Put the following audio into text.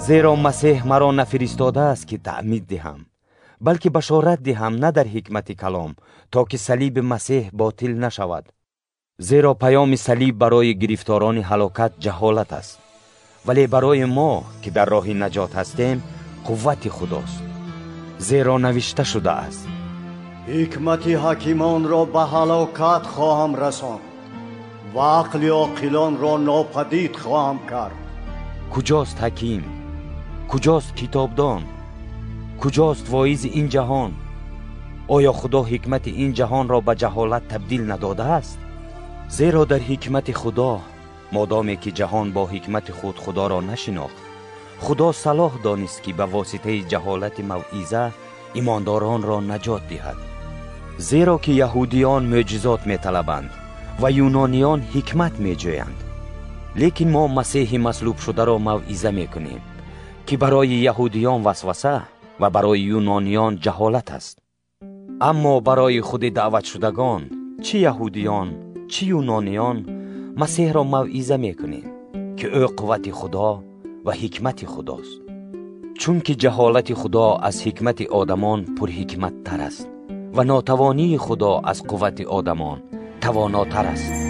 Зеро Масеҳ маро нафиристодааст, ки таъмид диҳам, балки башорат диҳам, на дар ҳикмати калом, то ки салиби Масеҳ ботил нашавад. Зеро паёми салиб барои гирифторони ҳалокат ҷаҳолат аст, вале барои мо, ки дар роҳи наҷот ҳастем, қуввати Худост. Зеро навишта шудааст: ҳикмати ҳакимонро ба ҳалокат хоҳам расонд ва ақли оқилонро нопадид хоҳам кард. Куҷост ҳаким? Куҷост китобдон? Куҷост воизи ин ҷаҳон? Оё Худо ҳикмати ин ҷаҳонро ба ҷаҳолат табдил надодааст? Зеро дар ҳикмати Худо, модоме ки ҷаҳон бо ҳикмати худ Худоро нашинохт, Худо салоҳ донист, ки ба воситаи ҷаҳолати мавъиза имондоронро наҷот диҳад. Зеро ки яҳудиён мӯъҷизот металабанд ва юнониён ҳикмат меҷӯянд, лекин мо Масеҳи маслубшударо мавъиза мекунем, ки барои яҳудиён васваса ва барои юнониён ҷаҳолат аст. Аммо барои худи даъватшудагон, чӣ яҳудиён, чӣ юнониён, Масеҳро мавъиза мекунем, ки ӯ қуввати Худо ва ҳикмати Худост. Чунки ҷаҳолати Худо аз ҳикмати одамон пурҳикматтар аст ва нотавонии Худо аз қуввати одамон тавонотар аст.